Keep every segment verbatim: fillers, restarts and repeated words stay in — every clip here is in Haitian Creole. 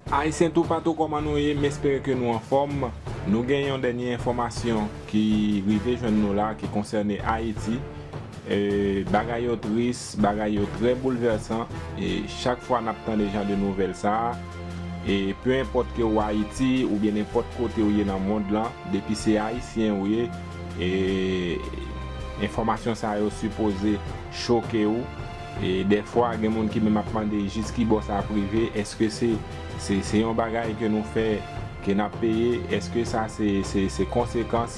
Ayisyen toupatou, kòman nou ye? M espere ke nou anfòm. Nou gen yon dènye enfòmasyon ki rive jwenn nou la, ki konsène Ayiti. E, bagay yo tris, bagay yo trè boulvèsan. E chak fwa n ap tande jan de nouvèl sa a, e pe enpòt ke w Ayiti oubyen nenpòt kote w ye nan mond lan, depi se Ayisyen w ye, e enfòmasyon sa yo sipoze choke w. E dèfwa, gen moun ki menm ap mande jis ki bò sa ap rive, èske se, se, se yon bagay ke nou fè, ke n ap peye, èske sa se, se, se konsekans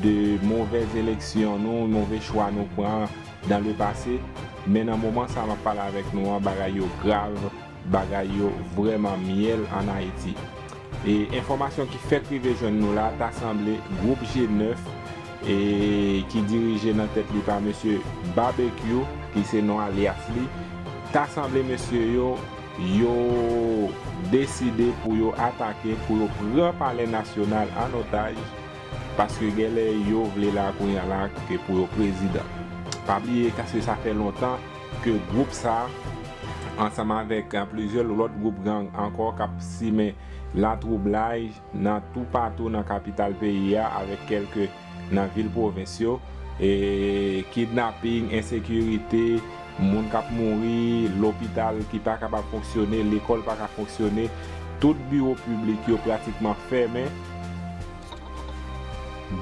de movèz eleksyon nou, move chwa nou pran dans le passé? Men nan moman sa m ap pale avèk nou an, bagay yo grav, bagay yo vrèman myèl ann Ayiti. E enfòmasyon ki fèk rive jwenn nou la, ta sanble gwoup G nèf, e ki dirije nan tèt li pa mesye Babekyou, ki se non alyas li, ta sanble mesye yo, yo deside pou yo atake, pou yo pran Palè Nasyonal an otaj, paske genlè yo vle la kounye a la ke pou yo prezidan. Pa bliye, paske sa fè lontan ke gwoup sa, ansanm avèk, eh, plizyè lòt gwoup gang ankò, k ap simen latwoublay nan toupatou nan kapital peyi a, avèk kèlke nan vil pwovens yo, e kidnaping, ensekirite, moun k ap mouri, lopital ki pa kapab fonksyone, lekòl pa ka fonksyone, tout biwo piblik yo pratikman fèmen.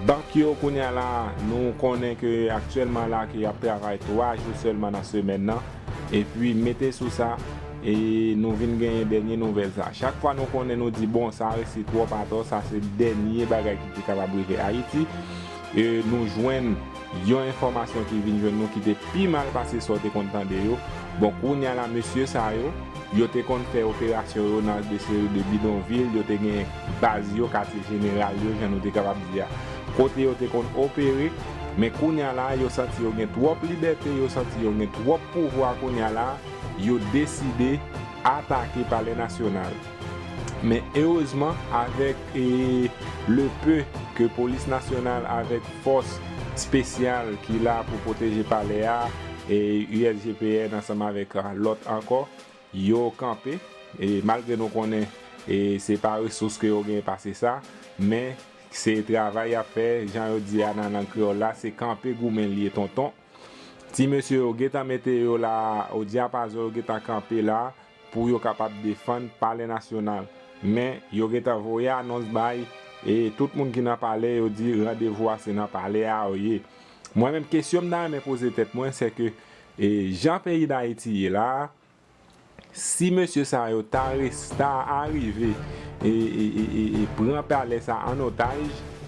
Bank yo kounye a la, nou konnen ke aktyèlman la ke y ap travay twa jou sèlman nan semèn nan. Epi mete sou sa, e nou vin genyen dènye nouvèl sa. Chak fwa nou konnen nou di, bon, sa resi twòp atò, sa se dènye bagay ki te kapab rive Ayiti. E nou jwenn yon enfòmasyon ki vin jwenn nou ki te pi mal pase sa w te konn tande yo. Bon, kounye a la, mesye sa yo, yo te konn fè operasyon yo nan de seri de bidonvil, yo te gen baz yo, katye jeneral yo, jan nou te kapab di a, kote yo te konn opere, men kounye a la, yo santi yo gen twòp libète, yo santi yo gen twòp pouvwa kounye a la, yo deside atake Palè Nasyonal. Men erezman, avèk, e, le peu ke Polis Nasyonal avèk fòs espesyal ki la pou pwoteje palè a, e U S G P N ansanm avèk, a, lòt ankò, yo kanpe. E malgre nou konnen, e se pa resous ke yo gen pase sa, men se travay y ap fè, jan yo di a nan lang kreyòl la, se kanpe goumen l ye, tonton. Ti mesye yo gentan mete yo la, o dyapazon, yo gentan kanpe la pou yo kapab defann Palè Nasyonal. Men, yo gentan voye anons bay, e tout moun ki nan palè, yo di randevou a se nan palè a yo ye. Mwen menm, kesyon m ta renmen poze tèt mwen, se ke, e, jan peyi Dayiti ye la, si mesye sa yo ta res-, ta arive e, e, e, e, e pran palè sa an otaj,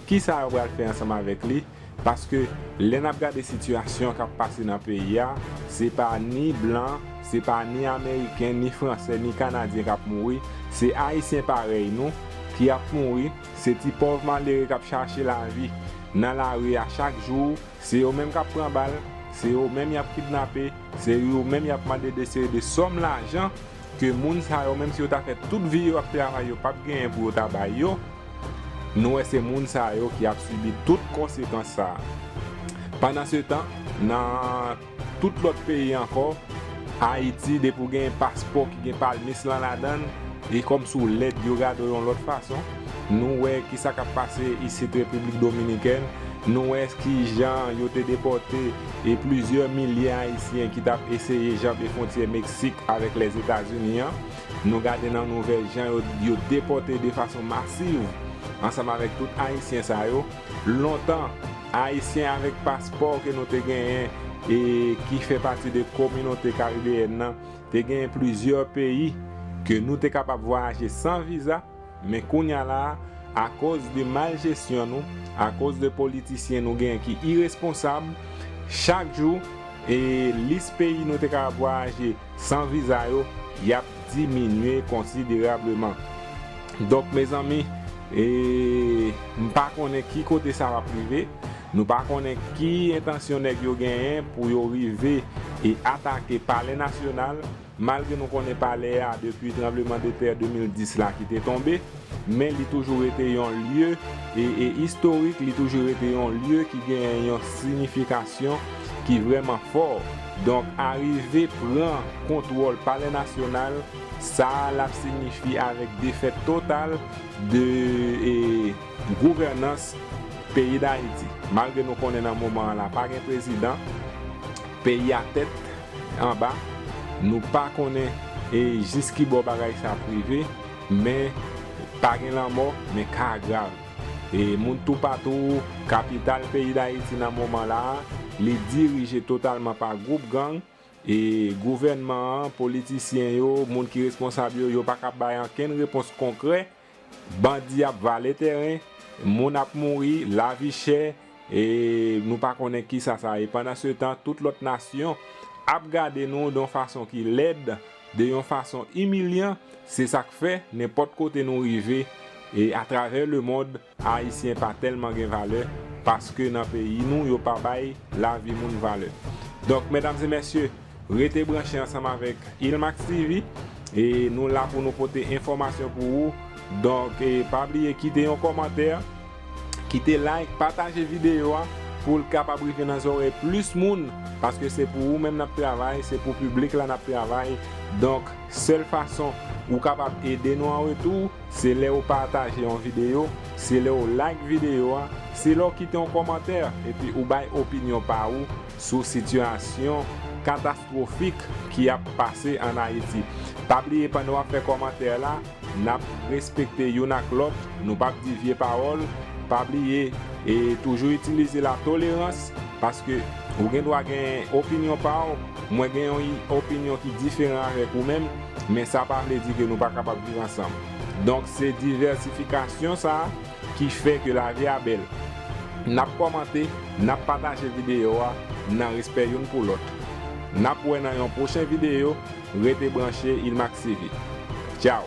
kisa yo pral fè ansanm avèk li? Paske lè n ap gade sitiyasyon k ap pase nan peyi a, se pa ni blan, se pa ni ameriken, ni fransè, ni kanadyen k ap mouri, se ayisyen parèy nou ki ap mouri, se ti pòv malere k ap chache lavi nan lari a chak jou, se yo menm k ap pran bal, se yo menm y ap kidnape, se yo menm y ap mande de seri de sòm lajan ke moun sa yo, menm si yo ta fè tout vi yo ap travay, yo p ap genyen pou yo ta bay yo. Nou wè se moun sa yo ki ap sibi tout konsekans sa a. Pandansetan, nan tout lòt peyi ankò, Ayiti, depi w gen paspò ki gen palmis lan ladan l, e kòmsi w lèd, yo gade w yon lòt fason. Nou wè kisa k ap pase isit Repiblik Dominikèn. Nou wè kijan yo te depòte e plizyè milye Ayisyen ki t ap eseye janbe fwontyè Meksik avèk Lèzetazini an. Nou gade nan nouvèl jan yo, yo depòte de fason masiv ansanm avèk tout Ayisyen sa yo. Lontan, Ayisyen avèk paspò ke nou te genyen e ki fè pati de kominote karibeyèn nan, te genyen plizyè peyi ke nou te kapab vwayaje san viza, men kounye a la a, akoz de maljesyon nou, akoz de politisyen nou genyen ki iresponsab, chak jou, e lis peyi nou te kapab vwayaje san viza yo, y ap diminye konsiderableman. Donk, mezanmi, e, m pa konnen ki kote sa va rive. Nou pa konnen ki entansyon nèg yo genyen pou yo rive e atake Palè Nasyonal, malgre nou konnen palè a depi tranblemanntè de mil dis la ki te tonbe, men li toujou rete yon lye e, e istorik, li toujou rete yon lye ki genyen yon siyifikasyon ki vrèman fò. Donk, arive pran kontwòl Palè Nasyonal, sa l ap siyifi avèk defèt total de e, gouvènans peyi Dayiti. Malgre nou konnen nan moman an la pa gen prezidan, peyi a tèt anba, nou pa konnen e jis ki bò bagay sa ap rive, men pa gen lanmò, men ka grav. E moun toupatou, kapital peyi Dayiti nan moman la a, li dirije totalman pa gwoup gang, e gouvènman an, politisyen yo, moun ki responsab yo, yo pa ka bay ankenn repons konkrè. Bandi ap vale tèren, moun ap mouri, lavi chè, e nou pa konnen kisa sa ye. Pandan se tan, tout lòt nasyon ap gade nou de yon fason ki lèd, de yon fason imilyan. Se sa k fè, nenpòt kote nou rive, e atravè lemond, Ayisyen pa tèlman gen valè, paske nan peyi nou, yo pa bay lavi moun valè. Donk, medam e mesye, rete branche ansanm avèk Ilmax T V, e nou la pou nou pote enfòmasyon pou ou. Donk, e pa bliye kite yon kòmantè, kite like, pataje videyo a pou l kapab rive nan zòrèy plis moun, paske se pou ou menm n ap travay, se pou piblik la n ap travay. Donk, sèl fason ou kapab ede nou an retou, se lè ou pataje yon videyo, se lè ou like videyo a, se lè ou kite yon kòmantè, epi ou bay opinyon pa ou sou sitiyasyon katastwofik ki ap pase ann Ayiti. Pa bliye, pandan w ap fè kòmantè la, n ap respekte youn ak lòt, nou p ap di vye pawòl. Pa bliye, e toujou itilize latolerans, paske ou gen dwa gen opinyon pa w, mwen gen yon i- opinyon ki diferan avèk ou menm, men sa pa vle di ke nou pa kapab viv ansanm. Donk, se divèsifikasyon sa a ki fè ke lavi a bèl. N ap kòmante, n ap pataje videyo a nan respè youn pou lòt. N ap wè nan yon pwochen videyo, rete branche Ilmax T V. Tchaw!